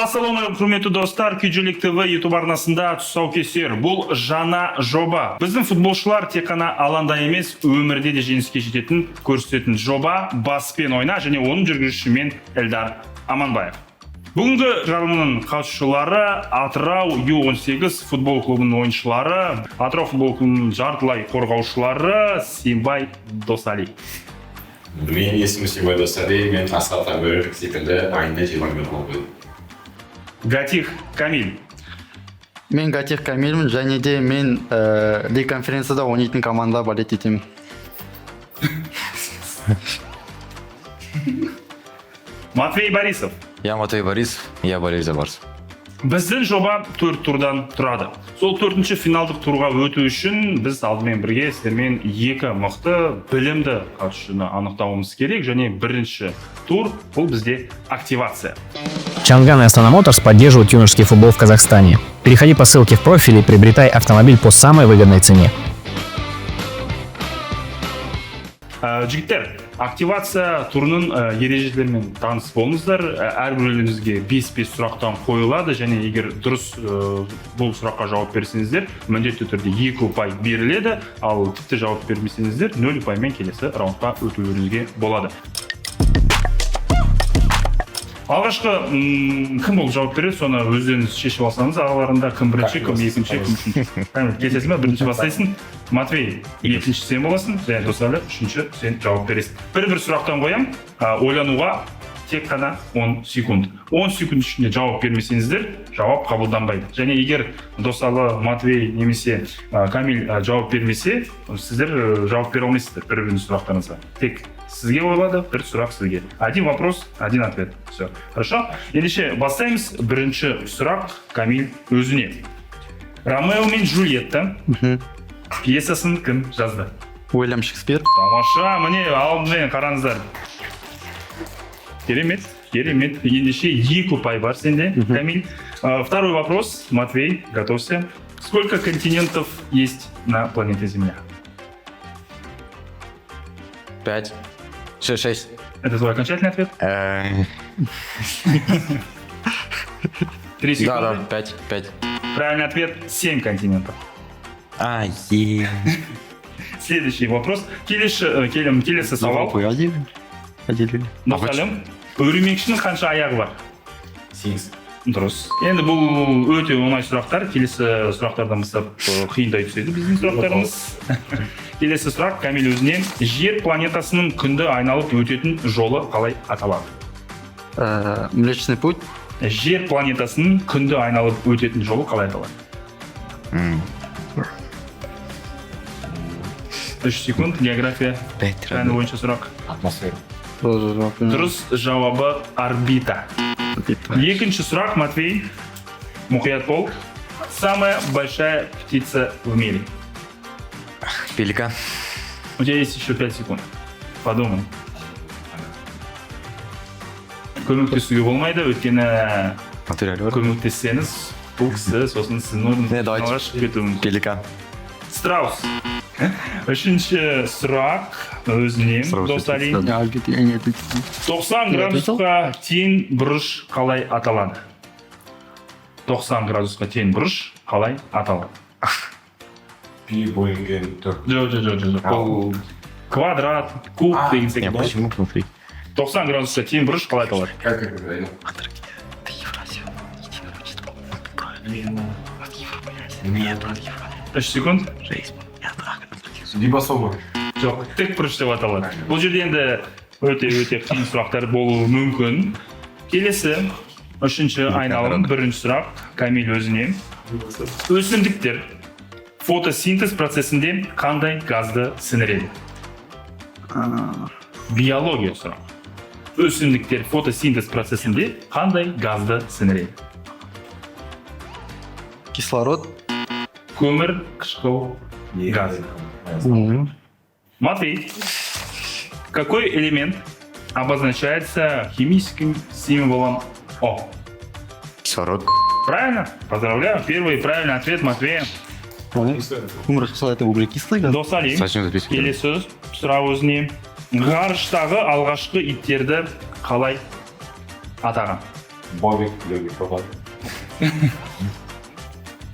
Ассалаумағалейкум, құрметті достар! Күйжелек ТВ YouTube арнасында тұсаукесер. Бұл жаңа жоба. Біздің футболшылар тек қана алаңда емес, өмірде де жеңіске жететін көрсететін жоба «Баспен ойна» және оның жүргізушісі мен, Эльдар Аманбаев. Бүгінгі жарылымның қатысушылары: Атырау Ю-18 футбол клубының ойыншылары, Атырау футбол клубының жартылай қорғаушылары Симбай, Досали. Менің есімім Симбай Досали, мен Асхат Әміров секілді айына 20 миллион алып едім. Гатих Камиль. Мен Гатих Камильмін және де мен лига конференцияда ойнайтын командада болеть етемін. Матвей Борисов. Я Матвей Борисов, я болею за Барс. Біздің жоба төрт турдан тұрады. Сол төртінші финалдық турға өту үшін біз алдымен бірге сіздермен екі мықты, білімді қатысушыны анықтауымыз керек және бірінші тур бұл бізде активация. Чанган и Астана Моторс поддерживают юношеский футбол в Казахстане. Переходи по ссылке в профиле и приобретай автомобиль по самой выгодной цене. Жігіттер, активация турының ережелерімен таныс болыңыздар. Әрбіреуіңізге 5-5 сұрақтан қойылады және егер дұрыс бұл сұраққа жауап берсеңіздер, міндетті түрде екі ұпай беріледі, ал тіпті жауап бермесеңіздер, 0 ұпаймен келесі раундқа өтулеріңізге болады. Алғашқы кім болып жауап береді, соны өздеріңіз шешіп алсаңыз араларында: кім бірінші, кім екінші, кім үшінші. Камил, келісесің ба? Бірінші бастайсың, Матвей екінші сен боласың және Досәлі үшінші сен жауап бересің. Бір бір сұрақтан қоямын, ойлануға тек қана 10 секунд. 10 секунд ішінде жауап бермесеңіздер, жауап қабылданбайды. Және егер Досалы, Матвей немесе Камиль жауап бермесе, сіздер жауап бере алмайсыздар бір бірінің сұрақтарыңызға. Тек сізге қойылады бір сұрақ, сізге. Один вопрос, один ответ. Все хорошо? Ендеше бастаймыз. Бірінші сұрақ Камиль өзіне. «Ромео мен Джульетта» пьесасын кім жазды? Уильям Шекспир. Тамаша! Міне, алдымен қараңыздар, керемет, керемет! Ендеше екі ұпай бар сенде, Камиль. Второй вопрос, Матвей, готовься. Сколько континентов есть на планете Земля? Пять. Шесть, шесть. Это твой окончательный ответ? 3 секунды. Да, пять, пять. Правильный ответ: 7 континентов. А, е. Следующий вопрос. Келесі, келесі сауал. Поделили. Досалым, өрмекшінің қанша аяғы бар? Сегіз. Дұрыс. Енді бұл өте оңай сұрақтар. Келесі сұрақтардан бастап қиындай түседі біздің сұрақтарымыз. Келесі сұрақ Камил өзінен. Жер планетасының күнді айналып өтетін жолы қалай аталады? Млечный путь. Жер планетасының күнді айналып өтетін жолы қалай аталады? 3 секунд. География Пять. пәні бойынша сұрақ. Атмосфера. Тоже жауап беремін. Дұрыс жауабы: орбита. Екінші сұрақ, Матвей, мұқият бол. Самая большая птица в мире? Пеликан. У тебя есть еще 5 секунд. Подумай. Көмектесуге болмайды, өйткені Натурально. көмектессеңіз, бұл кісі сосын сіздің Не, давайте. орныңызға шығып кетуі мүмкін. Пеликан. Страус. Үшінші сұрақ өзінен, Страус. Досали. Я ответил, я не ответил. 90 градусқа тең бұрыш қалай аталады? 90 градусқа тең бұрыш қалай аталады? Пи бөлінген төрт. Жоқ, жоқ, жоқ, жоқ, бұл квадрат, куб деген Не, секілді. почему внутри? 90 градусқа тең бұрыш қалай аталады? Как это говорил? Ты Евразию. Иди, Нет, 3 секунд. Либосома. Жоқ, тік бұрыш деп аталады. Бұл жерде енді өте өте қиын сұрақтар болуы мүмкін. Келесі үшінші айналым, бірінші сұрақ Камил өзіне. Өсімдіктер фотосинтез процесінде қандай газды сіңіреді? Биология сұрақ. Өсімдіктер фотосинтез процесінде қандай газды сіңіреді? Кислород. Көмір қышқыл газы. Матвей, какой элемент обозначается химическим символом О? Кислород. Правильно? Поздравляю. Первый правильный ответ Матвея. Көмір қышқыл — это углекислый газ. Досали, Зачем записывать? келесі сұрақ өзіне. Ғарыштағы алғашқы иттерді қалай атаған? Бобик, Любик, Бобик.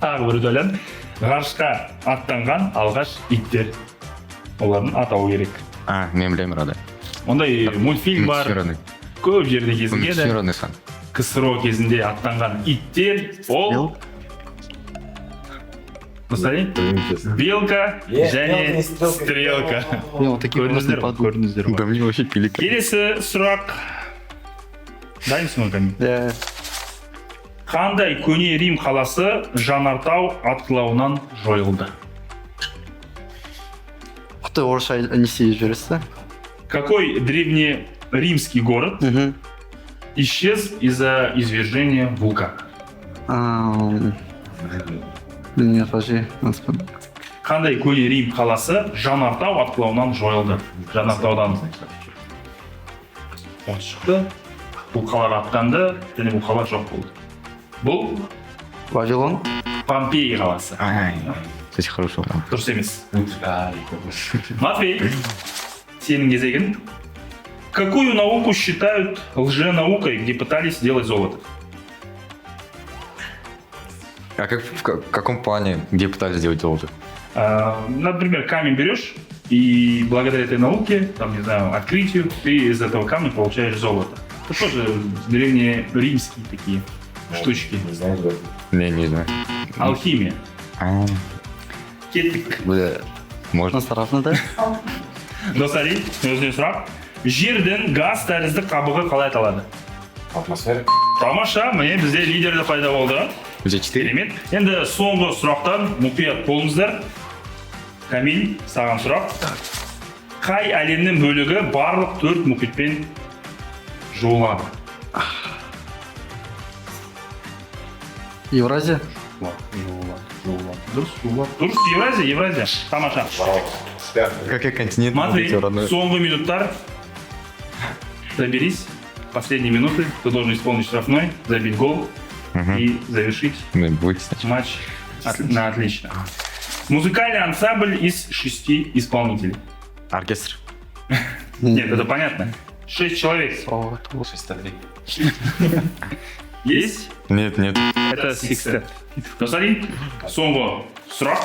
Тағы бір ойлан. Ғарышқа аттанған алғаш иттер. Олардың атауы керек. А, мен білемін, родной. Ондай мультфильм бар, Үміт родной. Көп жерде Үміт кезігеді. Родной сан. КСРО кезінде аттанған иттер ол, Мысалы, Белка және Стрелка. Я вот такие Көрдіңіздер вопросы ғой, не подумал. көрдіңіздер ғой. Да мне вообще пеликан. Келесі сұрақ. Дайынсың ғой, Камил? Иә. Қандай көне Рим қаласы жанартау атқылауынан жойылды? Құдай, орысша не істеп жібересіз да? Какой древнеримский город исчез из-за извержения вулкана? Нет, подожди, надо вспомнить. Қандай көне Рим қаласы жанартау атқылауынан жойылды? Жанартаудан от шықты, бұл қалаға аттанды және бұл қала жоқ болды. Бұл Вавилон? Помпеи қаласы. Ай, кстати, хороший вопрос. Дұрыс емес. Матвей, сенің кезегің. Какую науку считают лженаукой, где пытались сделать золото? А как, в каком плане, где пытались сделать золото? Например, камень берешь, и благодаря этой науке, там, не знаю, открытию, ты из этого камня получаешь золото. Это тоже древние римские такие штучки. Не знаю, да. Не, не знаю. Алхимия. А, Кеттік. Бля, можно. Нас тарапына да? Досали, өзіне сұрақ. Жердің газ тәрізді қабығы қалай аталады? Атмосфера. Тамаша, міне, бізде лидер де пайда болды. У тебя четыре? Керемет. Енді соңғы сұрақтан мұқият болыңыздар. Камиль, саған сұрақ. Қай әлемнің бөлігі барлық төрт мұхитпен жуылады? Евразия? Жуылады, жуылады. Дұрыс, жуылады. Дұрыс, Евразия, Евразия. Тамаша. Как я континент Матвей, ответил, родной? Соңғы минуттар. Соберись. Последние минуты. Ты должен исполнить штрафной, забить гол и завершить Ну, будет сначала. матч на отлично. Музыкальный ансамбль из шести исполнителей. Оркестр. Нет, это понятно. Шесть человек. О, это вот. Есть? Нет, нет. Это секстет. Досали, соңғы сұрақ.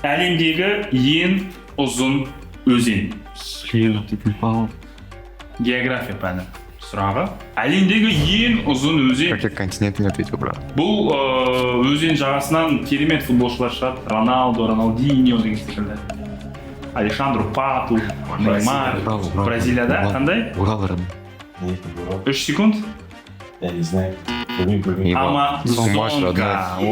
Әлемдегі ең ұзын өзен. Блин, вот это не попал. География пәні сұрағы. Әлемдегі ең ұзын өзен. Как я континент не ответил, брат? Бұл өзен жағасынан керемет футболшылар шығады. Роналдо, Роналдиньо деген секілді. Алешандру Пату, Неймар. Урал, Урал. Бразилияда Урал. қандай? Урал, родной. Нет, не Урал. 3 секунд. Я не знаю. Білмеймін, білмеймін. Амазонка. О,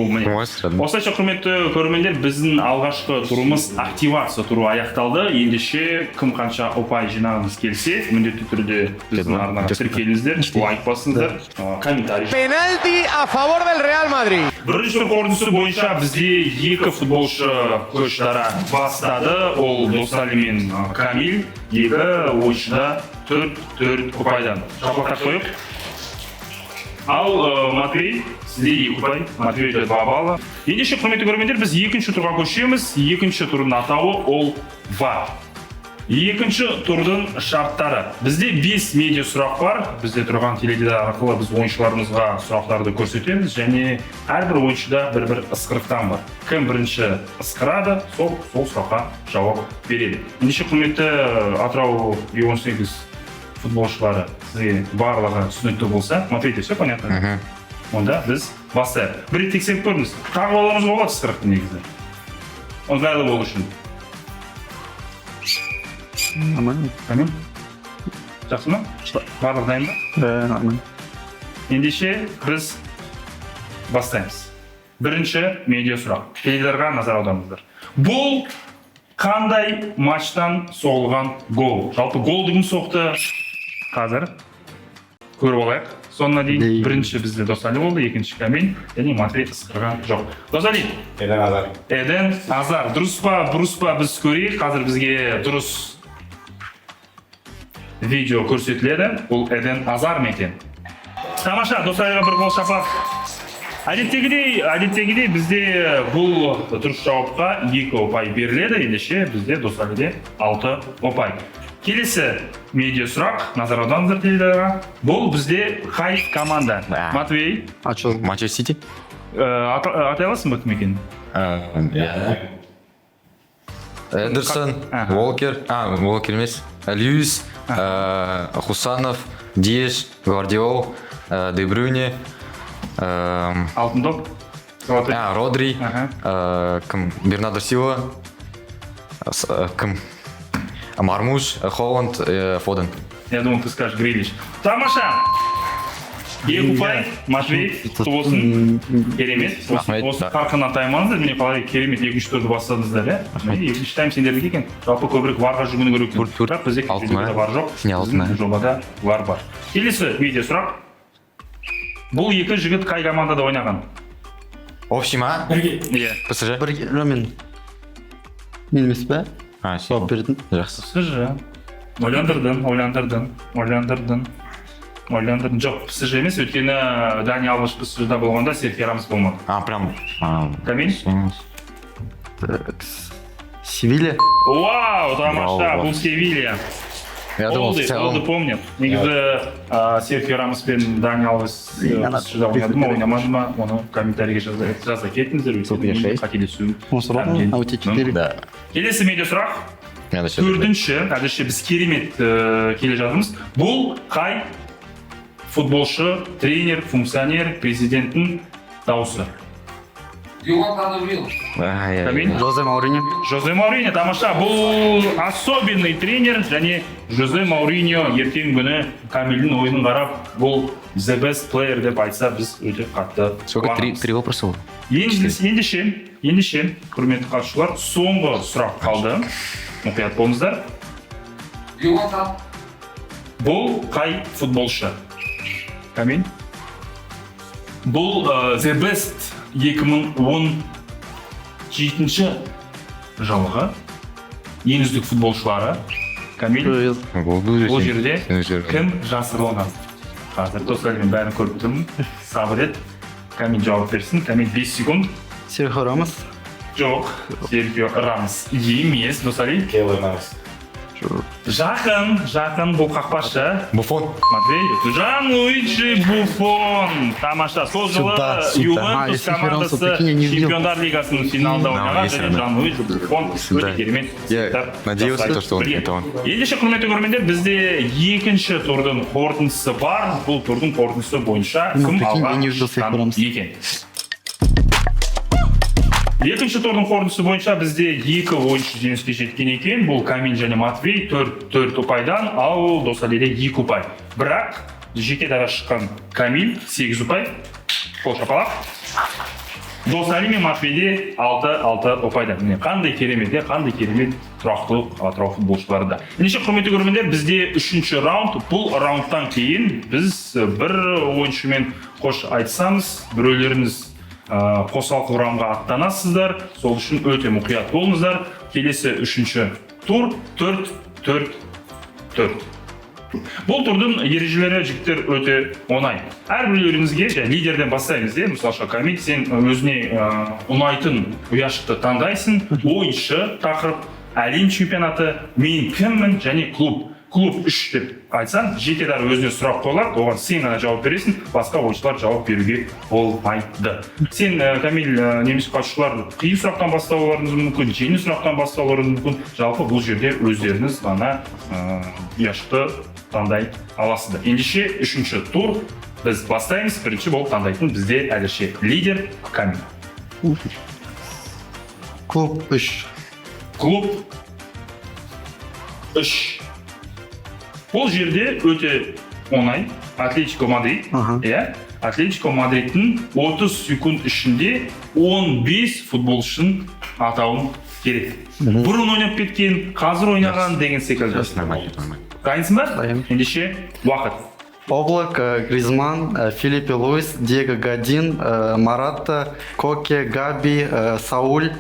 міне. Мощь, родной. Осылайша, құрметті көрермендер, біздің алғашқы турымыз, активация туры аяқталды. Ендеше, кім қанша ұпай жинағыңыз келсе, міндетті түрде біздің арнаға тіркеліңіздер, лайк басыңыздар, комментарий. Penalti a favor del Real Madrid. Бірінші тур қорытындысы бойынша бізде екі футболшы көш дара бастады. Ол Досали мен Камиль. Екі ойыншыда төрт төрт ұпайдан. Шапалақтап қойып. Ал Матвей, сізде екі ұпай, Матвейде 2 балла. Ендеше, құрметті көрермендер, біз екінші турға көшеміз. Екінші турдың атауы ол ВАР. Екінші турдың шарттары. Бізде 5 медиа сұрақ бар. Бізде тұрған теледидар арқылы біз ойыншыларымызға сұрақтарды көрсетеміз және әрбір ойыншыда бір-бір ысқырықтан бар. Кім бірінші ысқырады, сол сұраққа жауап береді. Ендеше, құрметті Атырау Ю-18 футболшылары, сізге барлығы түсінікті болса, Матвей, все понятно? Мгм. Онда біз бастайық. Бір рет тексеріп көріңіз. Тағы баламызға болады ысқырықты негізі. Ыңғайлы болу үшін. Нормально? Амин. Жақсы ма? Барлығы дайын ба? Да, нормально. Ендеше, біз бастаймыз. Бірінші медиа сұрақ. Теледидарға назар аударыңыздар. Бұл қандай матчтан соғылған гол? Жалпы голды кім соқты? Қазір көріп алайық. Соңына дейін Дей. Бірінші бізде Досали болды, екінші Камил және Матвей ысқырған жоқ. Досали, Эден Азар. Эден Азар. Дұрыс па, бұрыс па, біз көрейік. Қазір бізге дұрыс видео көрсетіледі. Бұл Эден Азар ма екен? Тамаша, Досалиға бір қол шапалақ. Әдеттегідей бізде бұл дұрыс жауапқа екі ұпай беріледі. Ендеше, бізде Досалиде алты ұпай. Келесі медиа сұрақ, назар аударыңыздар теледидарға. Бұл бізде қай команда? Да. Матвей, А что? Манчестер Сити? Атай аласың ба, кім екенін? Иә. Эдерсон, Ага. Уолкер, а, Уолкер емес, Льюис, Хусанов, Диеш, Гвардиол, Де Брюйне, Алтын доп. Золотой. а, Родри, Ага. Кім, Бернардо Силва, кім, Мармуш, Холланд, Фоден. Я думал, ты скажешь Грилиш. Тамаша! Екі ұпай, Матвей, құтты болсын. Керемет. Осы, Рахмет, осы да. қарқыннан таймаңыздар. Міне, қалай керемет екінші турды бастадыңыздар, иә? Міне, екінші тайм сендердікі екен. Жалпы көбірек варға жүгіну керек екен. Төрт, төрт. Бірақ бізде Алты жүгінуде ма? вар жоқ. Не, алты Біздің ма? жобада вар бар. Келесі видео сұрақ. Бұл екі жігіт қай командада ойнаған? Общий ма? Иә. ПСЖ? Бір жоқ, мен. Мен емес пе? А, Жауап бердім. Жақсы. ПСЖ. Ойландырдың, ойландырдың, ойландырдың. Ойландырдың. Жоқ, ПСЖ емес, өйткені Дани Алвеш ПСЖ-да болғанда Серхио Рамос болмады. А, прям. А, Камиль? Так, Севилья. Вау, тамаша, Вау. бұл Севилья. Я думал, Олды, в целом. олды помнят. Негізі Серхио Рамос пен Дани Алвес Ана- ПСЖ-да ойнады ма, ойнамады ма, оны комментарийге жаза кетіңіздер, өйткені менің қателесуім Он сұрады, әбден а у тебя четыре. мүмкін. Да. Келесі медиа сұрақ. Надо сейчас. Төртінші, әзірше біз керемет келе жатырмыз. Бұл қай футболшы, тренер, функционер, президенттің дауысы? Камиль? Жозе Мауриньо. Жозе Мауриньо, тамаша. Бұл особенный тренер және Жозе Мауриньо ертеңгі күні Камилдің ойынын қарап, бұл the best player деп айтса, біз өте қатты Сколько? Три, қуанамыз. три вопроса было? Ендеше, құрметті қатысушылар, соңғы сұрақ қалды. Мұқият болыңыздар. Бұл қай футболшы? Камиль? Бұл The Best 2017 жылғы ең үздік футболшылары. Камиль, бұл жерде кім жасырылған? Қазір, достар, мен бәрін көріп тұрмын. Сабыр ет. Камиль жауап берсін. Камиль, 5 секунд. Серхио Рамос. Жоқ, Серхио Рамос емес, Досали. Кейлор Навас. Жақын, жақын, бұл қақпашы. Буфон. Матвей, Жан-Луиджи Буффон. Тамаша. Сол жылы Сюда, сюда. А, Ювентус если Рамоса, командасы прикинь, я не видел. Чемпиондар лигасының финалында ойнаған есть және равно. Жан-Луиджи Буффон Сюда. өте керемет Я сыйлықтар надеялся, жасай то, что он- білген. это он. Ендеше, құрметті көрермендер, бізде екінші турдың қорытындысы бар. Бұл турдың қорытындысы бойынша Ну, кім прикинь, алға я не увидел шыққан Серхио Рамоса. екен? Екінші турдың қорытындысы бойынша бізде екі ойыншы жеңіске жеткен екен. Бұл Камил және Матвей, төрт төрт ұпайдан, ал Досалиде екі ұпай. Бірақ жеке дара шыққан Камил сегіз ұпай. Қол шапалақ. Досали мен Матвейде алты алты ұпайдан. Міне, қандай керемет, иә, қандай керемет тұрақтылық Атырау футболшыларында. Ендеше, құрметті көрермендер, бізде үшінші раунд. Бұл раундтан кейін біз бір ойыншымен қош айтсамыз, біреулеріңіз қосалқы құрамға аттанасыздар. Сол үшін өте мұқият болыңыздар. Келесі үшінші тур 4 4 4. Бұл турдың ережелері, жігіттер, өте оңай. Әрбіреулеріңізге, және лидерден бастаймыз, иә. Мысалға, Камил, сен өзіне ұнайтын ұяшықты таңдайсың. Ойыншы, тақырып, әлем чемпионаты, мен кіммін және клуб. Клуб үш деп айтсаң, жеке дара өзіне сұрақ қойылады, оған сен ғана жауап бересің, басқа ойыншылар жауап беруге болмайды. Сен, Камил, немесе қатысушылар қиын сұрақтан бастауларыңыз мүмкін, жеңіл сұрақтан бастауларыңыз мүмкін. Жалпы бұл жерде өздеріңіз ғана ұяшықты таңдай аласыздар. Ендеше, үшінші тур біз бастаймыз. Бірінші болып таңдайтын бізде әзірше лидер Камил. Клуб үш. Клуб үш. Бұл жерде өте оңай. Атлетико Мадрид. Аха. Иә. Атлетико Мадридтің 30 секунд ішінде 15 футболшының атауын керек. Бұрын ойнап кеткен, қазір ойнаған деген секілді. Нормально, нормально. Дайынсың ба? Дайын. Ендеше, уақыт. Облак, Гризман, Филиппе Луис, Диего Годин, Мората, Коке, Габи, Сауль,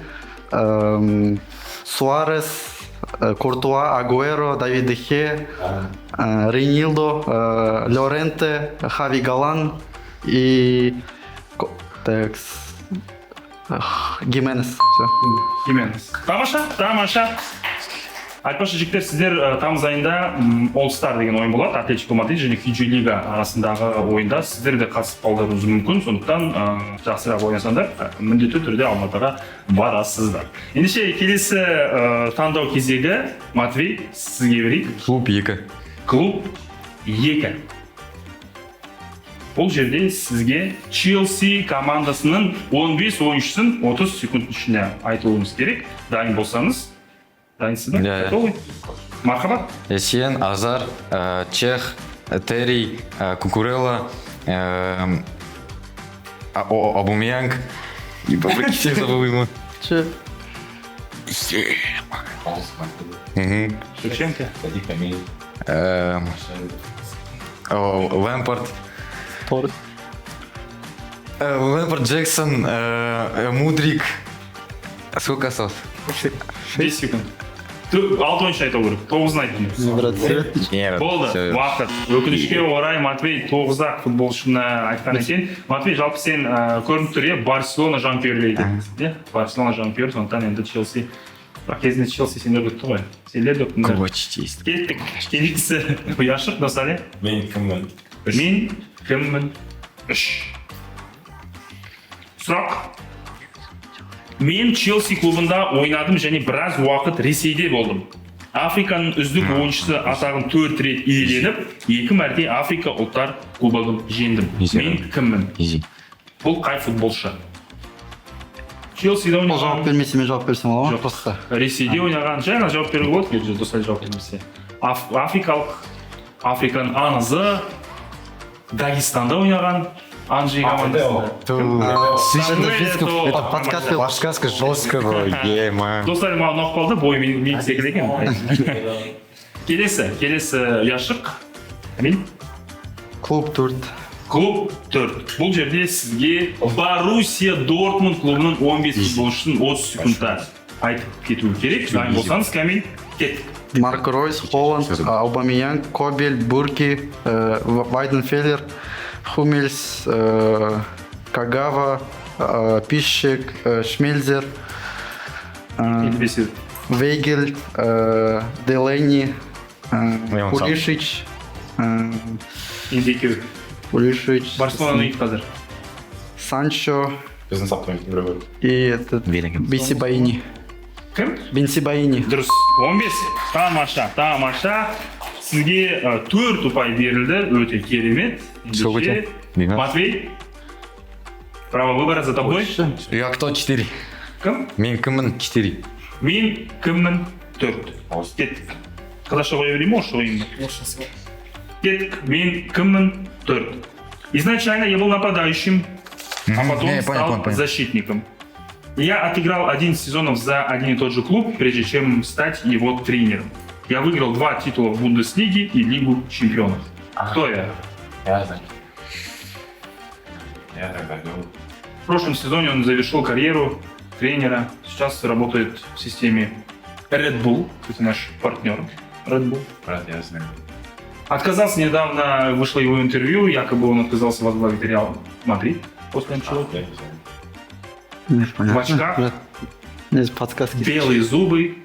Суарес, Куртуа, Агуэро, Давид Де Хеа, Рейнилдо, Лоренте, Хави Галан и так, Гименес. Всё. Гименес. Тамаша, тамаша. Айтпақшы, жігіттер, сіздер тамыз айында All Star деген ойын болады, Атлетико Мадрид және QJ Лига арасындағы ойында сіздер де қатысып қалуларыңыз мүмкін. Сондықтан жақсырақ ойнасаңдар, міндетті түрде Алматыға барасыздар. Ендеше, келесі таңдау кезегі. Матвей, сізге берейік. Клуб 2. Клуб 2. Бұл жерде сізге Челси командасының 15 ойыншысын 30 секунд ішінде айтуыңыз керек. Дайын болсаңыз, дайынсыз ба? Иә, иә. Готовы? Мархабат. Эссиен, Азар, Чех, Терри, Кукурелла, Аубамеянг. И всех забыл ему. Че? Мгм. Шевченко. Лэмпард. Торрес. Лэмпард, Джексон, Мудрик. Сколько осталось? 5 секунд. Алты ойыншы айту керек, тоғызын айттыңыз. Брат, совет. Нет, Болды, всё. уақыт. Өкінішке орай, Матвей тоғыз-ақ футболшыны айтқан екен. Матвей, жалпы сен көрініп тұр, иә, Барселона жанкүйерлері екенсің, иә, Барселона жанкүйері. Сондықтан енді Челси, бірақ кезінде Челси сендер ұтты ғой, сендер де ұттыңдар. Почти. Кеттік, келесі ұяшық. Досәлі. Мен кіммін? Мен кіммін 3. Сұрақ: мен Челси клубында ойнадым және біраз уақыт Ресейде болдым. Африканың үздік ойыншысы атағын төрт рет иеленіп, екі мәрте Африка ұлттар кубогын жеңдім. Мен кіммін? Изи. Бұл қай футболшы? Челсиде Ол жауап ойнаған. бермесе, мен жауап берсем бола ма? Жоқ. Просто. Ресейде ойнаған. Жай ғана жауап беруге болады, егер Досәлі жауап бермесе. Африкалық, Африканың аңызы, Дагестанда ойнаған, Анжи командасында. Это Ето. Это подсказка. Подсказка жесткая была. Ема. Досәлі маған ұнап қалды, бойы мен секілді екен. Келесі ұяшық. Әмин. Клуб 4. Клуб 4. Бұл жерде сізге Боруссия Дортмунд клубының 15 футболшысын 30 секундта айтып кету керек. Дайын болсаңыз, Камил, кеттік. Марко Ройс, Холланд, Аубамеянг, Кобель, Бурки, Вайденфеллер, Хумельс, Кагава, Пищик, Шмельзер, Енді бесеу. Вейгель, Делени, Я он сам. Пулишич, Енді екеу. Пулишич, Барселона ойнайды қазір. Санчо Біздің саптан біреу. И этот Беллингем. Бенсибаини. Кім? Бенсибаини. Дұрыс. 15. Тамаша, тамаша. Сізге төрт ұпай берілді. Өте керемет. Сколько у тебя? Ендеше, 12. Матвей, право выбора за тобой. Я кто? 4. Кім? Мен кіммін? 4. Мен кіммін? 4. Кеттік. Қазақша қоя берейін ба, орысша қояйын ба? Кеттік. Мен кіммін? 4. Изначально я был нападающим, а потом Не, я понял, стал понял, понял. защитником. Я отыграл 11 сезонов за один и тот же клуб, прежде чем стать его тренером. Я выиграл два титула в Бундеслиге и Лигу чемпионов. Кто я? Я знаю. Я тогда говорю. В прошлом сезоне он завершил карьеру тренера. Сейчас работает в системе Red Bull. Это наш партнер Red Bull. Брат, я знаю. Отказался недавно, вышло его интервью, якобы он отказался возглавить Реал Мадрид после Анчелотти. Я не знаю. Не, понятно. В очках. Брат, здесь подсказки. Белые зубы,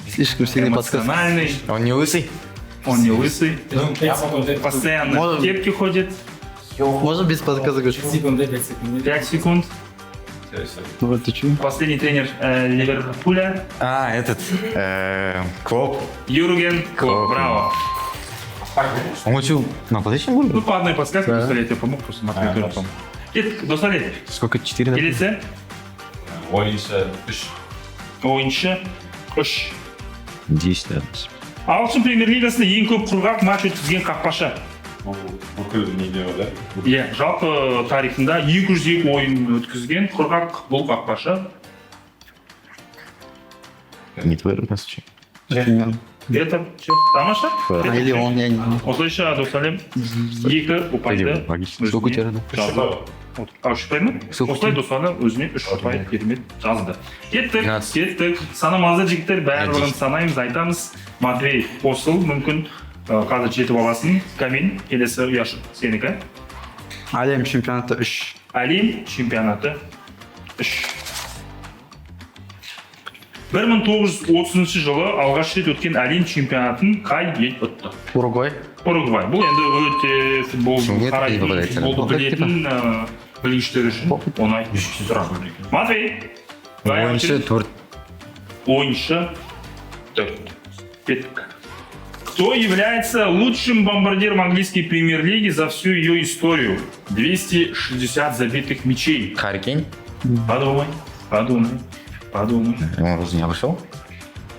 Слишком сильные подсказки. эмоциональный, Он не лысый? Он не лысый, Я могу взять. постоянно в кепке ходит. Можно без подсказок? 5 секунд. Всё, всё. Ну вот ты чё? Последний тренер Ливерпуля. А, этот. Клоп. Юрген Клоп. Клоп. Браво. Он учил на PlayStation был? Ну, по одной подсказке, Да. Досале, я тебе помог, просто Матвей А, тоже хорошо. помог. Кеттік, Досале, Сколько? 4, да? Келесі. Ойыншы 3. Ойыншы 3. 10, да. Ағылшын премьер лигасында ең көп құрғақ матч өткізген қақпашы. Бұл бүкіл неде ғой, да? Иә, жалпы тарихында 202 ойын өткізген құрғақ бұл қақпашы. Не твой на случай. Это все, тамаша. А, или он, я не знаю. Осылайша, Досалем екі ұпайды Логично. Сколько у тебя, да? Жазды. А, үш ұпай ма? Сколько? Осылай Досаны өзіне үш ұпай керемет жазды. Кеттік, 12. кеттік. Санамазды, жігіттер, барлығын 10. санаймыз, айтамыз. Матвей, қосыл, мүмкін қазір жетіп аласың. Камил, келесі ұяшық сенікі. Әлем чемпионаты 3. Әлем чемпионаты 3. 1930 жылы алғаш рет өткен әлем чемпионатын қай ел ұтты? Уругвай. Уругвай. Бұл енді өте футбол Нет, қарайтын, не футболды білетін білгіштер үшін оңай сұрақ. Матвей. Ойыншы төрт. Ойыншы төрт. Кеттік. Кто является лучшим бомбардиром английской премьер-лиги за всю ее историю? 260 забитых мячей. Харри Кейн? Подумай, подумай, подумай. Он разве не обошел?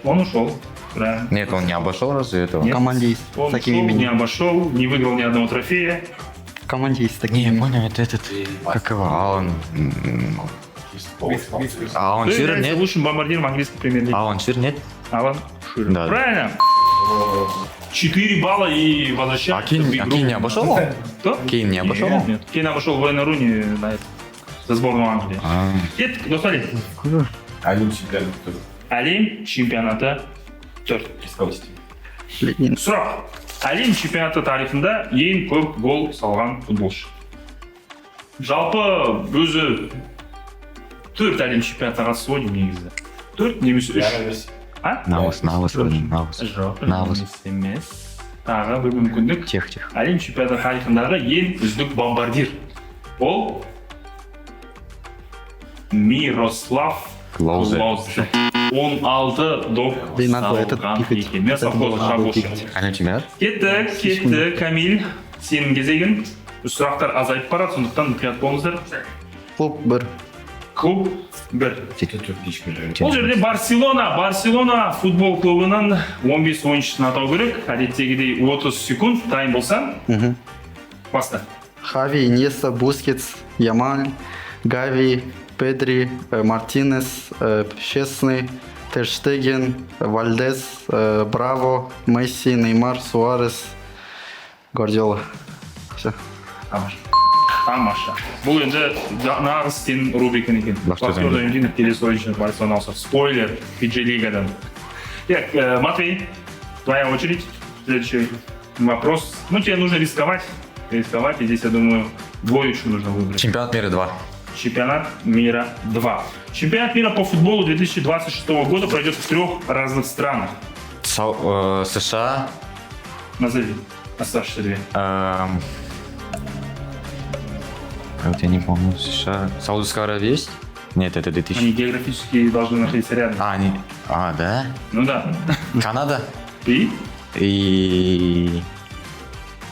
Он ушел. Правильно. Нет, он не обошел разве этого? В команде есть Он с таким ушел, не именем. Обошел, не выиграл ни одного трофея. В команде есть с таким Не, я именем. понял, это этот. Как его? Алан. Алан Кто Ширер, является нет? лучшим бомбардиром английской премьер-лиги? Алан Ширер, нет? Алан Ширер. Да. Правильно. 4 балла и возвращается А Кейн, в а игру. Кейн не обошел? Кто? Кейн не обошел? Нет, нет. Кейн обошел Уэйна Руни на это, за сборную Англии. А, Кеттік, Досали. Әлем чемпионаты. Әлем чемпионаты төрт. Блин. Сұрақ. Әлем чемпионаты тарихында ең көп гол салған футболшы. Жалпы өзі төрт әлем чемпионатына қатысты ғой деймін негізі. Төрт немесе үш. А? Навас, Навас, Навас. Жоқ, Навас. емес. Тағы бір мүмкіндік. Тех, тех. Әлем чемпионаты тарихындағы ең үздік бомбардир. Ол Мирослав Клозе. Клозе. 16 доп Блин, надо было этот салған пикать. екен. Мирослав Это было Клозе надо было шабуылшы. пикать. Әлем чемпионат? Кеттік, кеттік, Камиль. Сенің кезегің. Сұрақтар азайып барады, сондықтан мұқият болыңыздар. Клуб бір. Клуб бір. Бұл жерде Барселона, Барселона футбол клубының 15 ойыншысын атау керек. Әдеттегідей 30 секунд дайын болсаң, баста. Хави, Иньеста, Бускетс, Ямаль, Гави, Педри, Мартинес, Щесный, Тер Штеген, Вальдес, Браво, Месси, Неймар, Суарес, Гвардиола. Все. Тамаша. Тамаша. Бұл енді нағыз сенің рубрикаң екен. Бақтияр Бақтияр Зайнуллинов келесі ойыншы Барселона ауысады. Спойлер, PG Лигадан. Так, Матвей, твоя очередь. Следующий вопрос. Ну, тебе нужно рисковать. Рисковать, и здесь, я думаю, двоечку нужно выбрать. Чемпионат мира 2. Чемпионат мира 2. Чемпионат мира по футболу 2026 года пройдет в трех разных странах. США. Назови оставшиеся две. Вот я не помню. США. Саудовская Аравия есть? Нет, это 2000. Они географически должны находиться рядом. А, они. А, да? Ну да. Канада? И? И.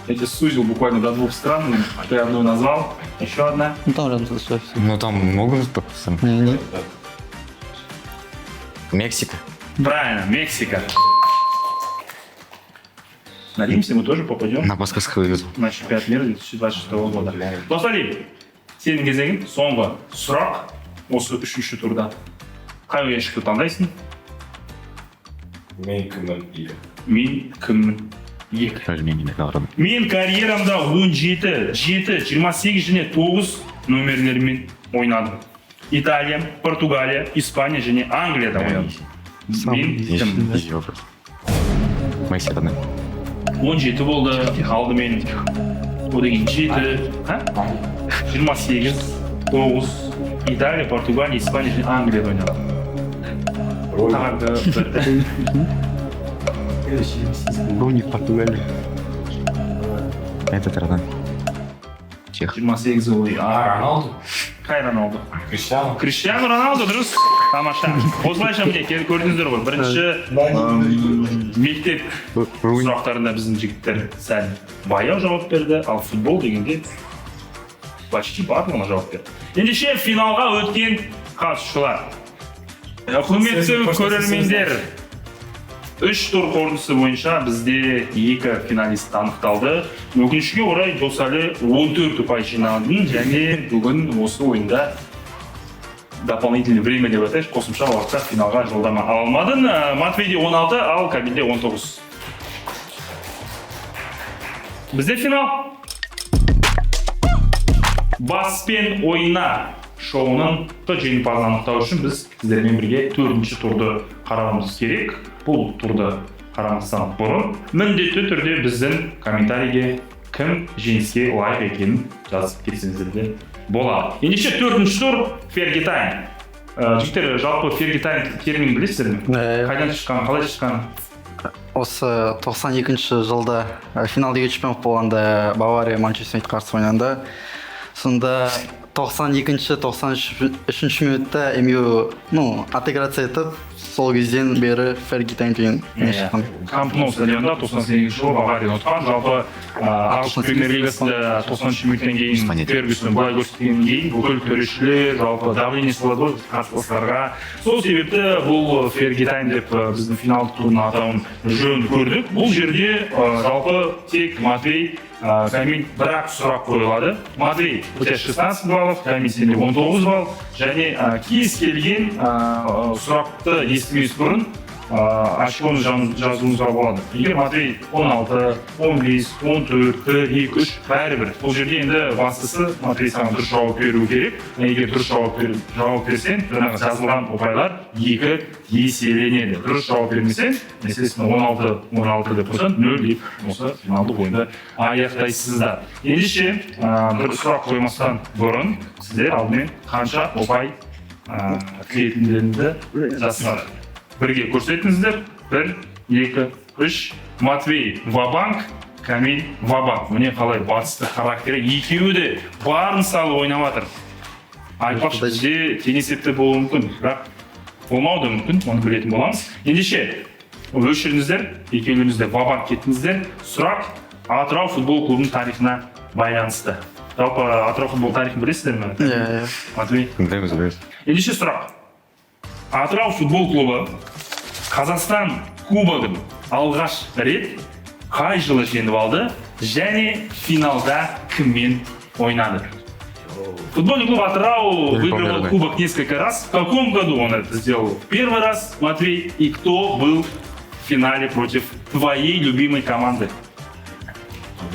Я тебя сузил буквально до двух стран. Ты одну назвал, еще одна. Ну там рядом все. Ну там много же. Не, не. Мексика. Правильно, Мексика. Надеемся, мы тоже попадем На подсказку вывезу. На чемпионат мира 2026 года. Досали, сенің кезегің, соңғы сұрақ осы үшінші турда. Қай ұяшықты таңдайсың? Мен кіммін екі. Мен кіммін? Екі. Тоже мне не догадался. Мен карьерамда 17, 7, 28 және 9 номерлермен ойнадым. Италия, Португалия, Испания және Англияда ойнадым. Мен кіммін? Изи вопрос. Месси родной. 17 болды алдымен, одан кейін 7, а? 28, 9, Италия, Португалия, Испания және Англияда ойнадым. Тағы бір. Руни в Португалии. Этот родной. Чех. 28 ол. А, Роналду? Қай Роналду? Криштиану? Криштиану Роналду, дұрыс. Тамаша. Осылайша, міне, келіп көрдіңіздер ғой, бірінші мектеп сұрақтарында біздің жігіттер сәл баяу жауап берді, ал футбол дегенде почти барлығына жауап берді. Ендеше, финалға өткен қатысушылар. Құрметті көрермендер, үш тур қорытындысы бойынша бізде екі финалист анықталды. Өкінішке орай, Досали 14 ұпай жинадың және бүгін осы ойында дополнительный время деп атайыншы, қосымша уақытта финалға жолдама ала алмадың. Матвейде 16, ал Камилде 19. Бізде финал. Баспен ойна шоуының жеңімпазын анықтау үшін біз сіздермен бірге төртінші турды қарауымыз керек. Бұл турды қарамастан бұрын міндетті түрде біздің комментарийге кім жеңіске лайық екенін жазып кетсеңіздер де болады. Ендеше, төртінші тур, Ферги тайм. Жігіттер, жалпы «Ферги тайм» терминін білесіздер ме? Иә. Қайдан шыққан, қалай шыққан? Осы 92 жылда финал Лига чемпионов болғанда, Бавария Манчестер Юнайтед қарсы ойнағанда, сонда 92-ші, 93 минутта МЮ, ну, отыграться етіп, сол кезден бері «Ферги тайм» деген не шыққан. Камп Ноу стадионында 98 жылы Баварияны ұтқан. Жалпы, ағылшын премьер лигасында 90 минуттан кейін Фергюсон былай көрсеткеннен кейін бүкіл төрешілер жалпы давление салады ғой қарсыластарға. Сол себепті бұл «Ферги тайм» деп біздің финалдық турның атауын жөн көрдік. Бұл жерде жалпы тек Матвей, Камиль, бірақ сұрақ қойылады. Матвей, у тебя 16 баллов, Камиль, сенде 19 балл. Және кез келген сұрақты естімес бұрын очконы жазуыңызға болады. Егер Матвей 16, 15, 14, 1, 2, 3, бәрібір. Бұл жерде енді бастысы Матвей, саған дұрыс жауап беру керек. Егер дұрыс жауап берсең, жаңағы жазылған ұпайлар екі еселенеді. Дұрыс жауап бермесең, естественно, 16, 16 деп қойсаң, 0 деп осы финалдық ойынды аяқтайсыздар. Ендеше, бір сұрақ қоймастан бұрын сіздер алдымен қанша ұпай тілейтіндеріңді жазсаңдар. Бірге көрсетіңіздер. Бір, екі, үш. Матвей ва-банк, Камиль ва-банк. Міне қалай батысты характері, екеуі де барын салып ойнап жатыр. Айтпақшы, бізде тең есепте болуы мүмкін, бірақ болмауы да мүмкін, оны білетін боламыз. Ендеше, өшіріңіздер, екеулеріңіз де ва-банк кеттіңіздер. Сұрақ Атырау футбол клубының тарихына байланысты. Жалпы Атырау футбол тарихын білесіздер ме? Иә. Матвей? Білеміз, білеміз. Ендеше, сұрақ. Атырау футбол клубы Қазақстан кубогын алғаш рет қай жылы жеңіп алды және финалда кіммен ойнады? Футбольный клуб Атырау Не выигрывал помню, да. кубок несколько раз. В каком году он это сделал первый раз, Матвей? И кто был в финале против твоей любимой команды?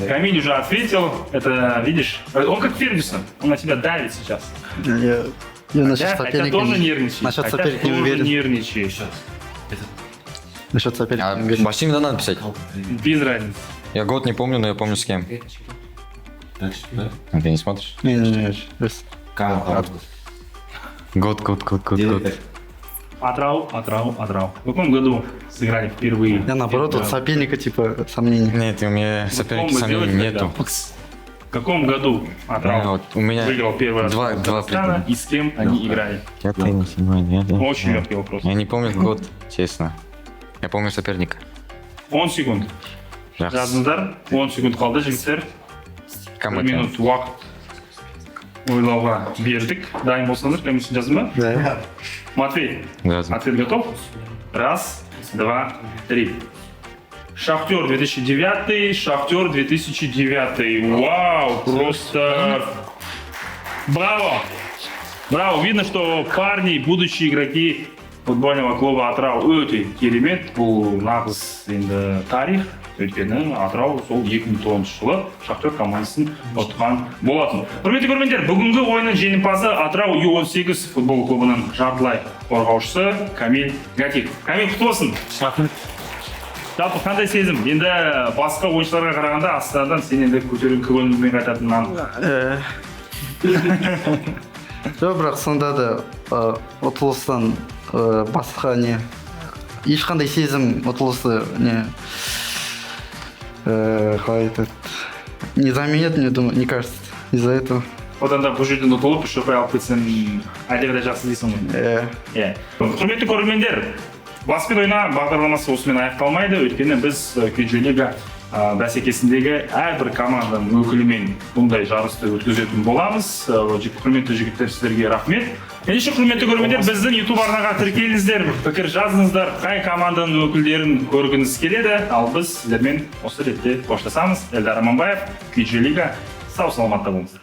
Камиль уже ответил. Это, видишь, он как Фергюсон. Он на тебя давит сейчас. Я насчет Хотя, хотя соперника тоже нервничает. Насчет Хотя соперника не тоже уверен. Нервничает. Насчет соперника А не уверен. вообще именно надо писать. Без разницы. Я год не помню, но я помню, с кем. А ты не смотришь? Не-не-не, без- Год, год, год, год, год. Атырау, Атырау, Атырау. В каком году сыграли впервые? Я наоборот, вот соперника типа сомнений. Нет, у меня соперника мы сомнений сделали тогда? нету. В каком году Атырау Да, вот у меня выиграл первый раз два, Кубок два Казахстана предмета. и с кем они играли? Я не седьмой, нет, нет. Очень легкий вопрос. Я не помню год, честно. Я помню соперника. 10 секунд. Жақсы. Жаздыңыздар. 10 секунд қалды, жігіттер. Кім Бір это? Минут уақыт ойлауға бердік. Дайын болсаңыздар, комиссия, жаздың ба? Да. Матвей, Жаздым. Ответ готов? Раз, два, три. Шахтер 2009, Шахтер 2009. Вау, просто браво! Браво, видно, что парни, будущие игроки футбольного клуба Атырау. Өте керемет, бұл нағыз енді тарих, өйткені Атырау сол 2009 жылы Шахтер командасын ұтқан болатын. Құрметті көрермендер, бүгінгі ойынның жеңімпазы Атырау Ю-18 футбол клубының жартылай қорғаушысы Камиль Гатиков. Камиль, құтты болсын! Жалпы қандай сезім? Енді басқа ойыншыларға қарағанда Астанадан сен енді көтеріңкі көңілмен қайтатының анық. Жоқ, бірақ сонда да ұтылыстан басқа не, ешқандай сезім ұтылысы не, қалай айтады, не заменит, мне думаю, не кажется, из-за этого. Одан да бұл жерден ұтылып, үш ұпай алып кетсең, әлдеқайда жақсы дейсің ғой. Иә. Иә. Құрметті көрермендер, «Баспен ойна» бағдарламасы осымен аяқталмайды, өйткені біз Кюджи Лига бәсекесіндегі әрбір команданың өкілімен бұндай жарысты өткізетін боламыз. Құрметті жігіттер, сіздерге рахмет. Ендеше, құрметті көрермендер, біздің YouTube арнаға тіркеліңіздер, пікір жазыңыздар, қай команданың өкілдерін көргіңіз келеді. Ал біз сіздермен осы ретте қоштасамыз. Эльдар Аманбаев, Кюджи Лига, сау саламатта болыңыздар.